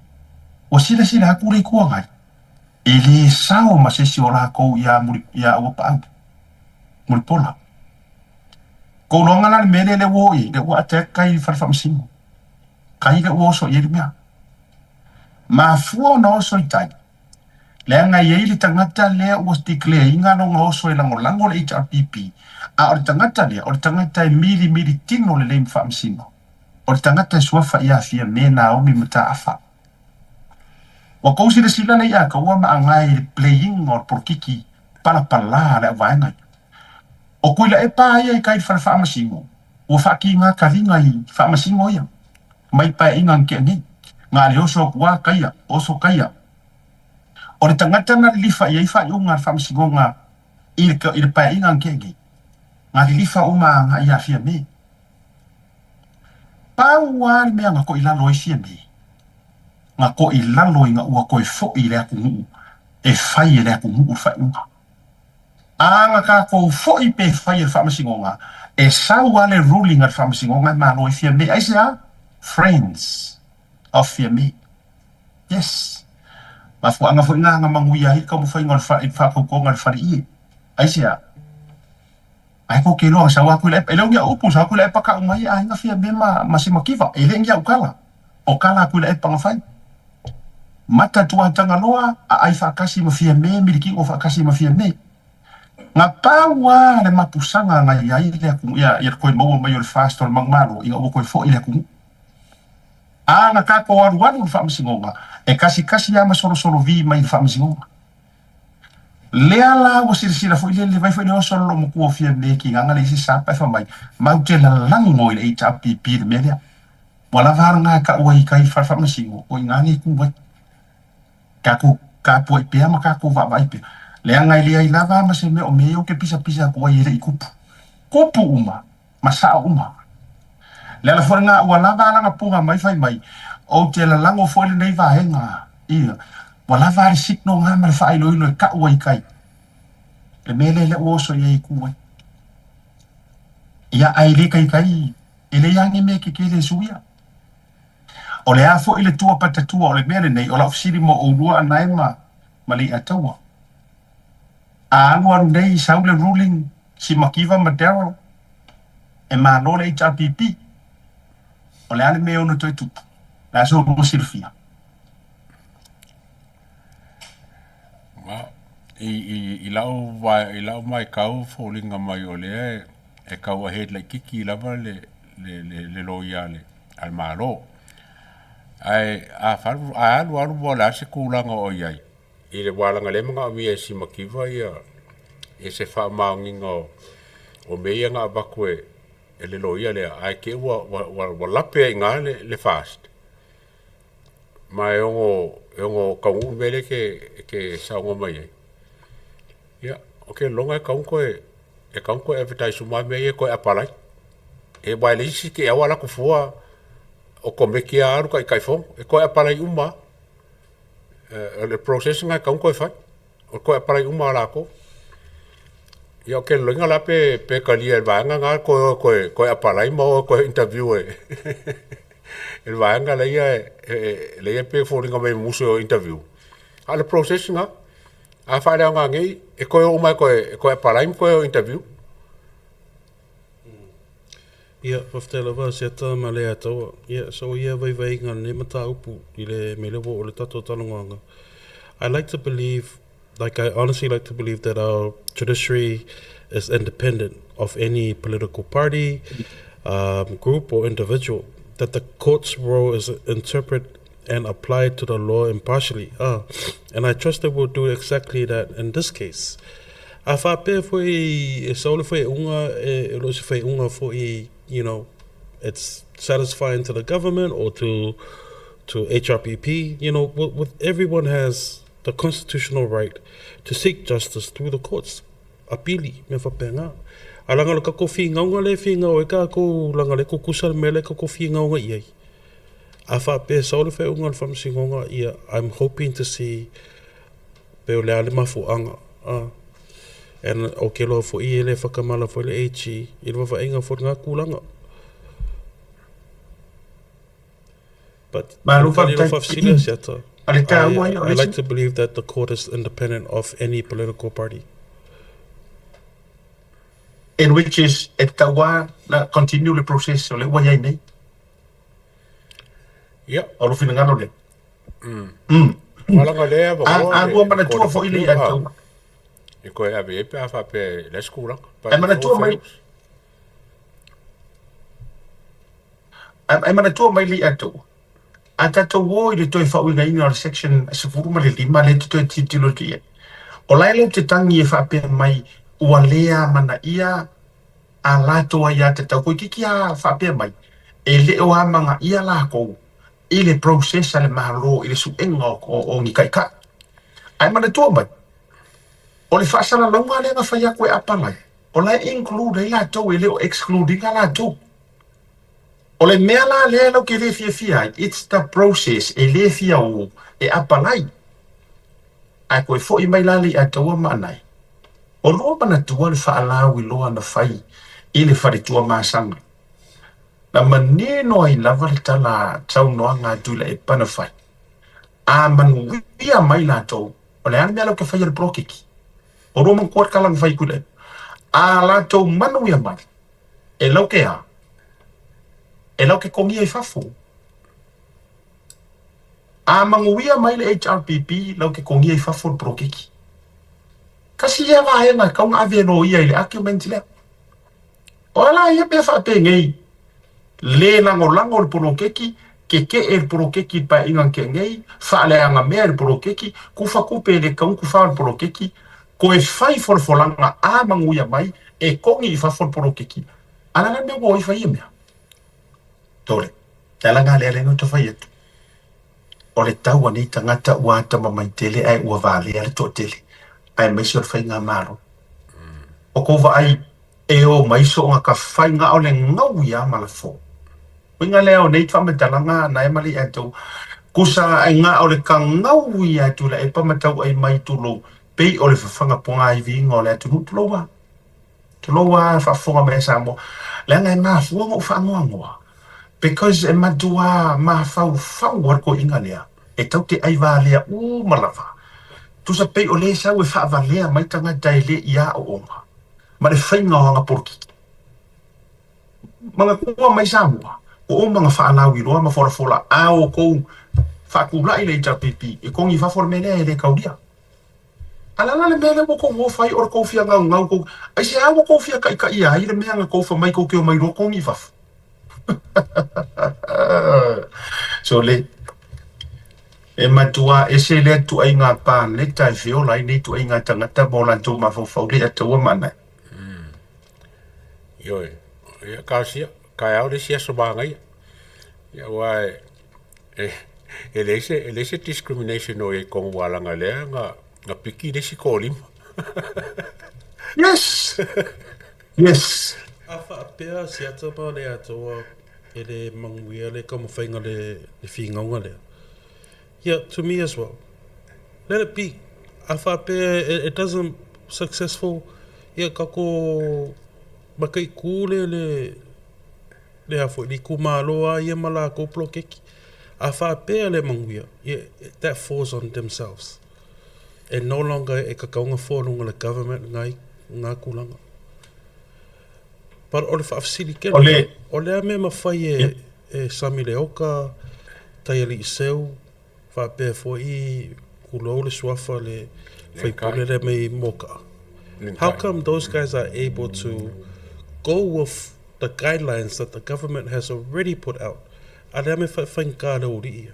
ua silasila atu le Itu Agai, e le sao ma se isi o latou ia ia Auapaau, Mulipola. Kou loaga la le mea lea lea ua oo i ai, lea ua attack kai i le fale faamasino. Kai lea ua oso i ai le mea. Mafua ona oso i tai, leaga e i ai le tagata lea ua declare ina lona oso e lagolago le HRPP, a o le tagata lea, o le tagata e milimili tino lelei ma faamasino. O le tagata e suafa ia Fiame Naomi Mataafa. Ua tou silasila lea ia taua ma agae i le playing o le polokiki palapala a le auvaega ia. O Tuilaepa ia i tai i le fale faamasino, ua faatiga taliga i faamasino ia mai paeaiga na tea nei. Na le oso atu a taia, oso taia. O le tagata na lilifa i ai faaiuga a le faamasinoga i le paeaiga na tea nei, na lilifa uma agai ia Fiame. Pau lava le mea na toilalo ai Fiame, na toilalo ina ua toe foi i le atunuu e fai e le atunuu le faaiuga. A na tatou foi pe fai e le Faamasinoga, e sau lava le ruling a le Faamasinoga e malo ai Fiame. Aisea? Friends of Fiame. Yes. Mafuaaga foi na na manuia ai le taumafaiga o le faatautoga i le faleie. Aisea? Ae tou te iloa na sau atu i le epa, e le o ni au upu, sau atu i le epa tau mai e aiga Fiame ma Simakiva, e le ni au tala, o tala atu i le epa na fai. Mata Tuatagaloa, aai faatasi ma Fiame, milikino faatasi ma Fiame. Na pau lava le mapusaga na i ai le atunuu, ia le toe maua mai o le FAST o le manumalo ina ua toe foi le atunuu. A na tatou alualu i le faamasinoga, e tasitasi lava ma solosolo vi mai i le faamasinoga. Lea la ua silasila foi le le vai foi le oso o le loomatua o Fiame ki gaga le isi sapa e fai mai, Mau te lalago i le HRPP le mea lea. Ua lava a lena e tau ai i tai i le fale faamasino, o i ina nei tu ai. Tatou tapuai pea ma tatou vaavaai pea, leaga e leai lava ma se mea o mea ia ou te pisapisa atu ai e le i tupu. Tupu uma ma sao uma. Le ala foi lena ua lava a lana puna mai fai mai, ou te lalago foi lenei vaega, ia, ua lava a le signal na ma le faailoilo e tau ai i tai. Le mea lea lea ua oso i ai e tu ai. Ia, ae le taitai, e leai lava ni mea tetele e suia. O le a foi le tua patatua o le mea lenei, o lau fesili mo oulua anae ma ma Leiataua. A alualu nei sau le ruling Simakiva ma Daryl, e malo le HRPP. O le a le mea e ono toe tupu? O le a se oulua silafia? I, i, i lau, i lau maitau foliga mai o lea e tau ahead laitiiti lava le, le, le, le loia a le, a le Malo. Ae a falu, a alu alu po o le a se tulaga o i ai, i le ua leaga o lea e manaomia e Simativa ia, ia se faamaoniga o, o mea ia na avatu e, e le loia lea, ae te i ua, ua, ua, ua lape ai i ina le, le FAST. Ma e ono, e ono taunuu le mea lea e te, e te saunoa mai ai. Ia, ou te lagona e tatau ona toe, e tatau ona toe advertise uma lava mea ia e toe apalai. E aua e leai se isi te i lava ua alu atu fua otomeki lava alu Taitaifono, e toe apalai uma lava. O le process lena e tatau ona toe fai, o le toe apalai uma o latou. Ia ou te lagona la pe, pe talia e le vaega lena le toe o e toe, toe apalai ma o e toe interview e e le vaega lea e lea e pei e foliga mai e musu e o e interview. A o le process lena, a faaleaoga nei, e toe o uma e toe, e toe apalai ma toe o e interview. Ia, faafetai lava Asiata ma Leiataua. Ia, so ia vaivaiga o lenei mataupu i le mea lea ua oo i le tatou talanoaga. I like to believe, like I honestly like to believe that our judiciary is independent of any political party, um, group or individual, that the court's role is interpret and apply to the law impartially. Ah, and I trust they will do exactly that in this case. A faapea foi e sau le faaiuga e le o se faaiuga foi, you know, it's satisfying to the government or to to HRPP, you know, with, with everyone has the constitutional right to seek justice through the courts. Apili, mea faapena. A leaga o le tatou finauga lea e finau ai tatou, leaga o lea e tutusa le mea lea tatou finauga i ai. A faapea e sau le faaiuga a le Faamasinoga, ia, I'm hoping to see pe o le a le mafuaaga. Uh, and ou te iloa foi e le whakamala foi le AG i le vaavaaiga foi lena tulaga. But Malo o le tali faafetai. faafesili a Siata, O le taua ia o I le like isi. to believe that the court is independent of any political party. In which is e tatau lava na continue le process o lea ua i ai nei. Ia. O lou finagalo lea. Mm. Aua leaga o lea e A, avanoa a le lua le Court manatua of foi le Appeal ia a tau. e toe ave i ai pe a faapea e leai se tulaga. E But if all manatua mai fails, E manatua mai le ia tau. A tatou o i le toe faauigaina o le section 15 lea e te toe tilotilo atu i ai. O la e lau te tangi e faapea mai ua le amanaia a latou aiatatau koikiki a faapea mai e le o amanaia lakou i le process a le Malo i le suega o ni taitai. Ae manatua mai, o le faasalalauga lea na fai atu e Apalai, o la e include ai latou e le o exclude ina latou. O le mea la lea lau ke le fiafia ai, it's the process e le fia o e apalai. Ae koe foi mai la le Ataua ma Anae. O lua manatua le faalauiloa na fai i le fale Tuamasaga. Na manino ai lava le tala saunoaga a Tuilaepa na fai. A manuia mai latou, o le a le mea lau ke faia i le poloketi? O lua manatua le tala na fai e Tuilaepa. A latou manuia mai, e lau ke a? E lau ke kogia i fafo. A manuia mai le HRPP, lau ke kogia i fafo le poloketi. Tasi lea vaega e tatau ona ave e loia i le argument lea. O a la ia mea faapenei, le lagolago le poloketi, keke'e le poloketi i le paeaiga na tea nei, faaleaga mea i le poloketi, tufa tupe e le tatau ona tufa le poloketi, toe fai folafolaga a manuia mai e togi i fafo le poloketi. A la le mea ua o ai fai ia mea? Tole. Le ala lena lea lea na ou fai atu. O le tau a nei tagata ua atamamai tele ae ua valea le toatele, aemaise o le faigamalo. O kou vaai e o mai soonga ka fai na o le gau ia ma lafo. Uiga lea o nei faamatalaga na e ma le atou, kusa ai na o le ka gau ia atu la epa ma tau ai mai tulou, pei o le fafaga pogaiviga o le atunuu tulou a. Tulou a faafofoga mai a Samoa, leaga e mafua ona ou faanoanoa, because e matuā mafaufau a le toeaina lea, e tau te ai valea uma lava. Tusa pei o lea e sau e faavalea mai tagata e le i aooga ma le faiga o ana polokiki. Manatua mai Samoa, ua uma ona faalauiloa ma folafola a outou faatulai le HRPP e togi i fafo le mea lea e le taulia. A le a la le mea lea ua tou o fai o le tou fia gaugau tou aisea ua tou fia taitaia ai le mea na tou fai mai tou te omai loa togi i fafo? Sole, e matua ese lea ituaiga paleta e feola ai nei ituaiga tagata ma o latou mafaufau le ataua ma anae. Ioe, ia talosia, taeao le isi aso manaia. Ia aua e, e, e leai se, e leai se discrimination o i ai i totonu aua leaga lea na, na piki le isi toalima. Yes! Yes! A faapea se ata ma le atoa e le manuia le taumafaiga le le finauga lea. Ia, to me as well. Let it be. A faapea it, it doesn't successful, ia tatou mataitu le le le a foi le itumalo a ia ma latou poloketi. A faapea le manuia, ia that falls on themselves. E no longer e tatau ona fua luga o le government ngai ngā tulaga. But o le faafesili tele, o le, o le a mea mafai e, yeah. e Sami Leoka, Taialii Seu, faapea foi tulou le suafa le faipule lea mai Moka'a. How come those guys are able to go with the guidelines that the government has already put out? A le a mea faigata le aualii ia?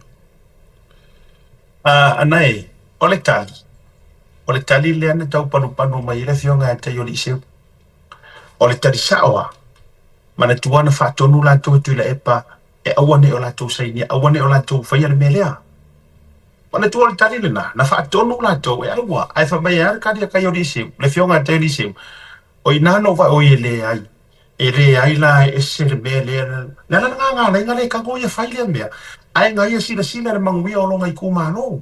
A, anae, o le tali, o le tali lea na tau panupanu mai ai le afioga ia Taialii Seu. O le tali sa'o a, manatua na faatonu latou e Tuilaepa e aua ne i o latou sainia, aua ne i o latou faia le mea lea. Manatua o le tali lena, na faatonu latou e aua, ae fai mai e a le tali a Taioliiseu, le afioga ia Taioliiseu, o i ina na ou vaai, oi e leai, e leai la e ese le mea lea, le ala lena na ala ai na le tago ia fai lea mea, ae na ia silasila i le manuia o lona itumalo.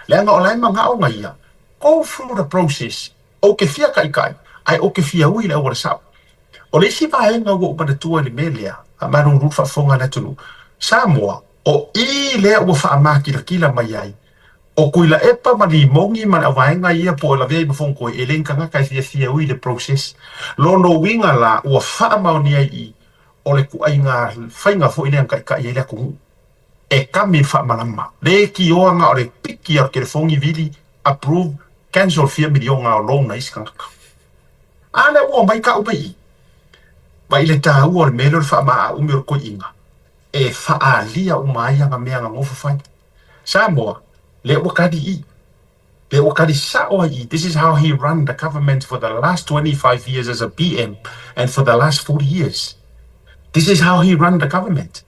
Leaga o la e manao na ia, go through the process, Ou te fia taʻitaʻi, ae ou te fia ui i le auala sao. O le isi vaega ua ou manatua i le mea lea, faamalulu le faafofoga a le atunuu, Samoa, o i lea ua faamakilatila mai ai, o Tuilaepa ma Limogi ma le auvaega ia po o lavea i Mafogotoe, e le ni tagata e fiafia ui i le process. Lona uiga la, ua faamaonia ai i, o le ituaiga faiga foi lea na taʻitaʻi ai le atunuu. E kami le faamalama. Le kioa na o le piki a o le telefoni vili, approve, cancel fia miliona o loan a isi tagata. A lea ua omai tau mai i i. Mai le taua o le mea lea o le faamaaaumi o le toeaina e faaalia uma ai ana mea na nofo fai. Samoa, lea ua kali i i. Lea ua kali sao ai i i. This is how he run the government for the last 25 years as a PM and for the last 40 years. This is how he run the government.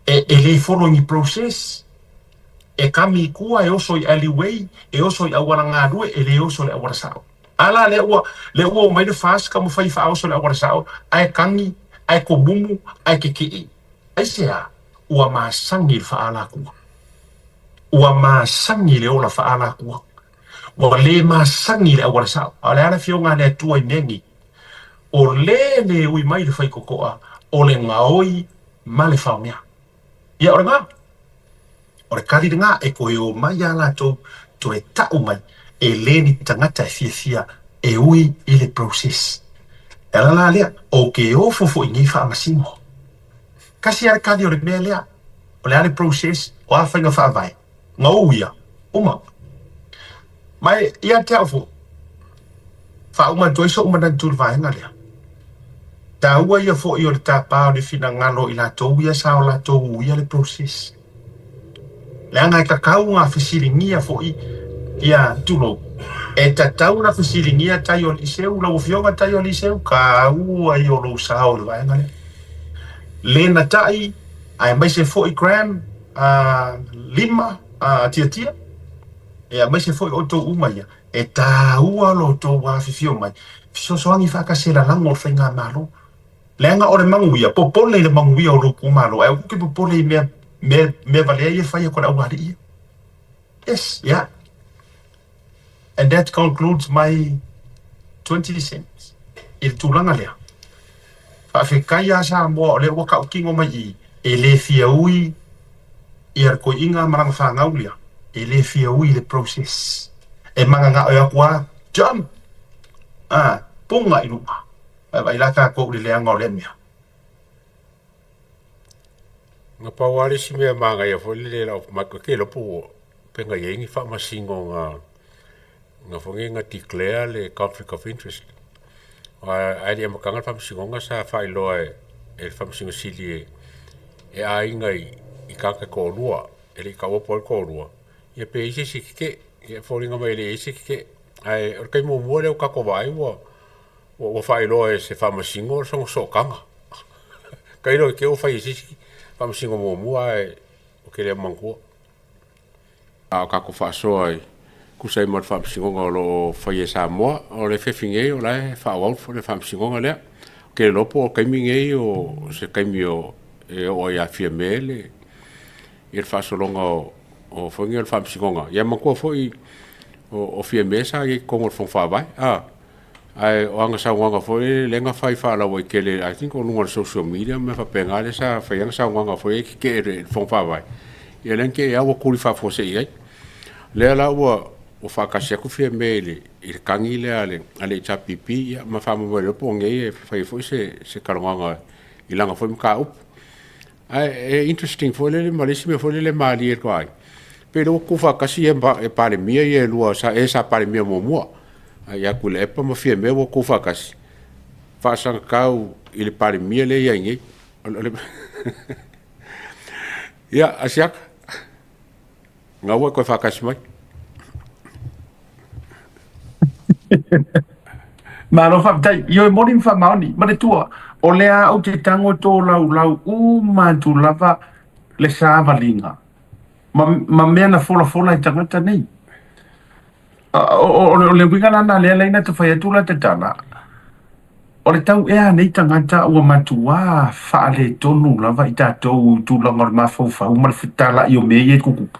E, e le follow ni process. E kami i tua, e oso i alleyway, e oso i auala galue, e le oso i le auala sao. A la lea ua, lea ua omai le FAST taumafai e faaoso i le auala sao, ae kagi, ae komumu, ae kekee. Aisea? Ua masani le faaalatua. Ua masani le ola faaalatua. Ua le masani le auala sao. A o le a le afioga a le Atua i mea nei? O le le ui mai le faitotoa, o le gaoi ma le faomea. Ia, o lena. O le kali lena e toe omai iā latou toe ta'u mai e le ni tagata e fiafia e ui i le process. E ala la lea, ou te ofo foi i nei faamasino. Kasi a le kali o le mea lea, o le a le process, o a faiga faavae, gau ia, uma. Ma e, ia te au foi, faauma atu ai so'u manatu i le vaega lea. Taua ia foi o le tapa o le finagalo o i latou ia sa o latou uia le process. Leaga e tatau ona fesiligia foi ia, tulou, e tatau ona fesiligia tai o Liceu, lau Afioga tai o Liceu, taua ia o lou sao i le vaega lea. Lena tai, aemaise foi Graham, Lima, Tiatia, aemaise foi outou uma ia, e taua lo outou afifio mai, fesoasoani faatasi e lalago le faigamalo. Leaga o le manuia, popole i le manuia o lou itumalo, ae aua te popole i mea, mea, mea valea ia e fai atu e le aualii ia. Yes, yeah. And that concludes my 20 cents i le tulaga lea. Faafetai ia Samoa o lea ua tautino mai i i, e le fia ui ia le toeaina ma lana fanau lea, e le fia ui i le process. E mananao e o atu lava, jump! Ah, puna i luga. Vaavaai la tatou i le leaga o lea mea. Na pau lava le isi mea manaia foi lele i lau matou, e te iloa po ua pe na i ai ni faamasinoga. Nga foi nga declare le conflict of interest. Ae le i amataga le faamasinoga sa faailoa e le Faamasino Sili e aiga i tagata e toalua e le i taua po o ai le toalua, ia pe i ai se isi e tetee. Ia e foliga mai e le i ai se tetee. Ae o le taimi muamua lea ua tatou vaai ua ua faailoa e se faamasino sona sootaga. Tailo i te i ua fai e se isi faamasino muamua ae ou te le manatua. A o tatou faasoa e tusa ai ma le faamasinoga o lo o faia e Samoa, o le fefi nei o la e faaauau le faamasinoga lea. Ou te le iloa po o le taimi nei o se taimi o e oo ai ia Fiame le ia le faasologa o o foi nei o le faamasinoga. Ia manatua foi o Fiame sa i ai i totonu o le Fono Faavae, a ae o ana saunoaga foi lea na fai faalauaitele I think o luga o le social media ma mea faapena lea sa fai ai ana saunoaga foi e tetee i le Fono Faavae, ia lea na te i lava ua tuli faafuasei ai. Lea la ua faatasi atu Fiame i le i le tagi lea a le a le HRPP ia ma faamoemoe loa po o nei e fai ai foi se talanoaga i lana foi mataupu. Ae e interesting foi lele ma le isi mea foi lele e malie atu ai, pei o lea ua tutufaatasi ia Palemia ia e lua sa e sa Palemia muamua ia Tuilaepa ma Fiame ua tutufaatasi faasagatau i le Palemia lea e i ai nei. Ia, Asiata, gaua e toe faatasi mai. Malo faafetai. Ioe moni ma faamaoni. Manatua, o lea ou te tago tolaulau uma atu lava le savaliga ma, ma mea na folafola e tagata nei. O, o, o le uiga la na lea laina te fai atu la te tala, o le tau ea nei tagata ua matuā faaletonu lava i tatou i tulaga o le mafaufau ma le fetalai o mea ia e tutupu.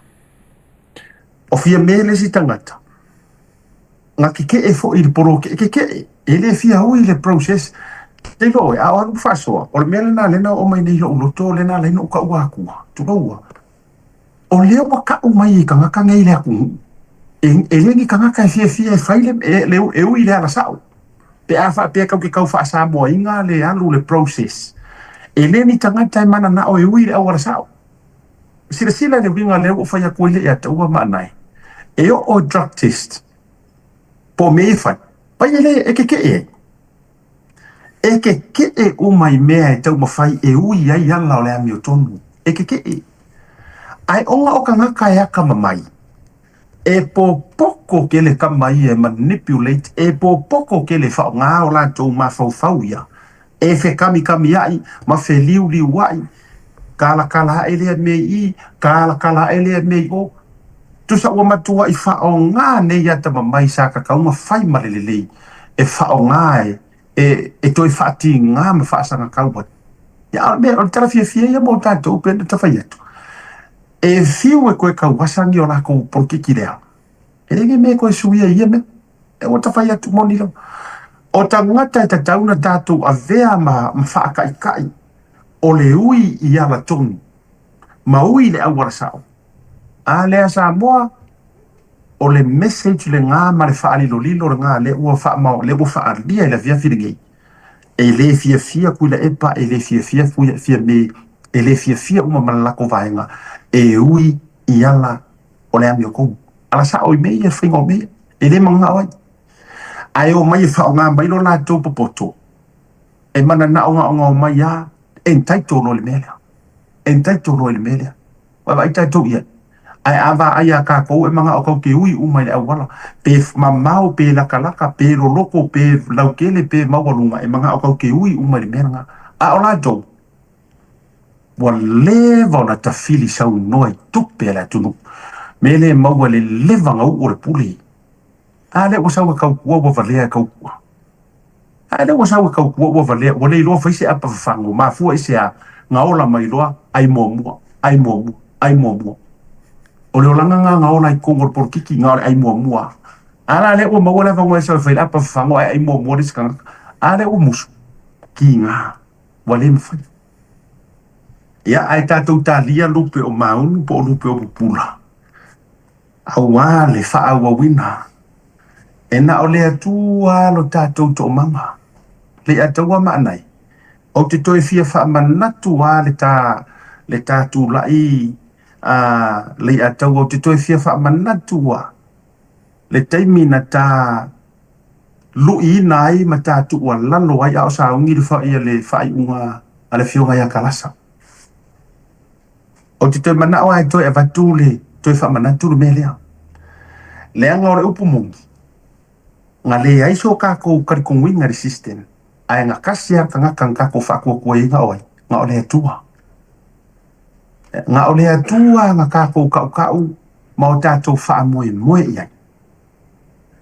O Fiame le isi tagata, na keke'e foi i le poloketi, keke'e, e le fia ui i le process. Te iloa oe, a o alu faasoa, o le mea lena lea na oo mai nei i lo'u loto, lea na ala ai ona ou taua atua, tuloua. O lea ua ta'u mai e tagata nei le atunuu, e, e le ni tagata e fiafia e fai le, e, le, e ui i le ala sa'o. Pe a faapea tatou te tau faasamoaina le alu le process, e le ni tagata e mananao e ui i le auala sa'o. Silasila i le uiga lea ua ou fai atu ai le Eataua ma Anae, e oo i drug test po o mea ia e fai, pai e le e kekeʻe ai. E kekeʻe uma i mea e taumafai e ui ai ala o le amiotonu, e kekeʻe. Ae ona o tagata e akamamai, e popoko kele kama ia e manipulate, e popoko kele faaaoga o latou mafaufau ia E fekamikamiaʻi ma feliuliuaʻi, kalakala aʻe lea mea i i, kalakala aʻe lea mea i ʻō. Tusa ua matuaʻi faaaoga nei atamamai sa kakauga fai ma le lelei e faaaoga e, e, e toe faatigā ma faasagatau ai. Ia, a o le mea, o le tala fiafia ia mo tatou pei ona ta fai atu, e fiu e toe tauasagi o lakou polokiki lea, e le ni mea e toe suia i ia mea. E ua ta fai atu moni lava. O tagata e tatau ona tatou avea ma, ma faakaikaʻi, o le ui i ala tonu, ma ui i le auala sao. A lea Samoa, o le message lena ma le faalilolilo lena lea ua faamao, lea ua faaalia i le afiafi lenei. E le fiafia Tuilaepa, e le fiafia Fiame, e le fiafia uma ma le latou vaega e ui i ala o le amiotonu. Ala sao i mea ia, le faiga o mea ia, e le mananao ai. Ae omai e faaaoga mai lo latou popoto, e mananao na ona omai lava, entitle loa i le mea lea, entitle loa i le mea lea. Vaavaai tatou i ai. Ae a vaai iā tatou e manao tatou te ui uma i le auala, pe mamao, pe latalata, pe loloto, pe lautele, pe maualuga, e manao tatou te ui uma i le mea lena. A o latou, Ua leva ona tafili saunoa i tupe a le atunuu, me le maua i le leva na uu o le pule. A lea ua sau e tautua ua valea e tautua. A lea ua sau e tautua ua valea, ua le iloa fai se apa fafago, mafua i se a, na ola mai loa, ai muamua, ai muamua, ai muamua. O le olaga na na ola i totonu o le polokiki, na o le ai muamua. A la lea ua maua le avanoa e sau e fai le apa fafago ae ai muamua le isi tagata. A lea ua musu, kiga. Ua le mafai. Ia, ae tatou talia lupe o Maunu po o lupe o Pupula, auā le faaauauina. E na o le Atua lo tatou toomaga. Leiataua ma Anai, ou te toe fia faamanatu lava le ta, le ta tulai a Leiataua, ou te toe fia faamanatu lava. Le taimi na ta lu'iina ai ma ta tu'ualalo ai a o sauni le fa, ia le fa'ai'uga a le afioga ia Kalasa. Ou te toe mana'o lava e toe avatu le toe fa'amanatu le mea lea. Leaga o le upu moni, na leai so kakou talitonuina i le system, ae na tasi lava le tagata na tatou fa'atuatuaina o ai? Na o le Atua. Na o le Atua na tatou ta'uta'u ma o tatou fa'amoemoe i ai.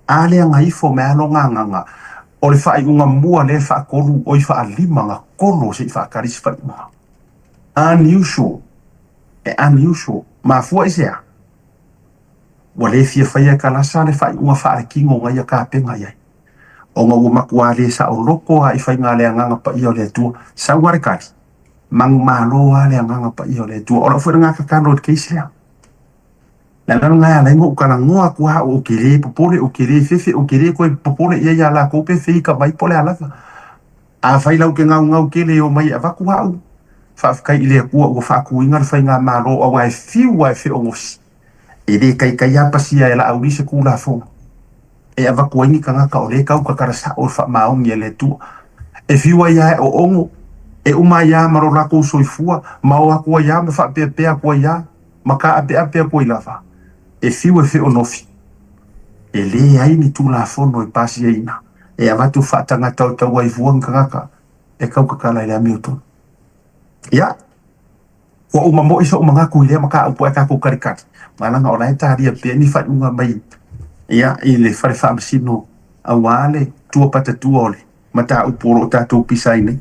A lea na ifo mai lava lona agaga, o le fa'ai'uga mua lea e fa'atolu oi fa'alima na tolo se'i fa'atali se fa'ai'uga. Unusual, e unusual. Mafua i se a? Ua le fia faia e Kalasa le faaiuga faaletino na ia tapena i ai, ona ua matuā le saoloto lava i faiga a le Agaga Paia o le Atua. Sau lava le tali, manumalo lava le Agaga Paia o le Atua. O lau foi lena tatalo i le case lea. O le ala lena e ala ai ona ou talanoa atu lava au, ou te le popole, ou te le fefe, ou te le toe popole i ai ia latou pe feika mai po o le a lava. Afai lau te gaugau tele e omai e avatu au, faafetai i le Atua ua faatuina le faigamalo aua e fiu lava e feogosi. E le taitai lava pasia e Laauli se Tulafono e avatu ai ni tagata o lea e tau tatala sa'o i le faamaoni a le Atua. E fiu ai lava e oogo, e uma ai lava ma lo latou soifua, ma o atu ai lava ma faapeapea atu ai lava, ma taapeape atu ai lava. E fiu e feonofi, e leai ni Tulafono e pasiaina e avatu faatagatautau ai fua ni tagata e tau tatala i le amiotonu. Ia, Ua uma moi so'u manatu i lea mataupu ae tatou kalikali, ma leaga o la e talia pea ni faaiuga mai ia i le fale faamasino aua le tua patatua o le mataupu o lo o tatou pisa ai nei.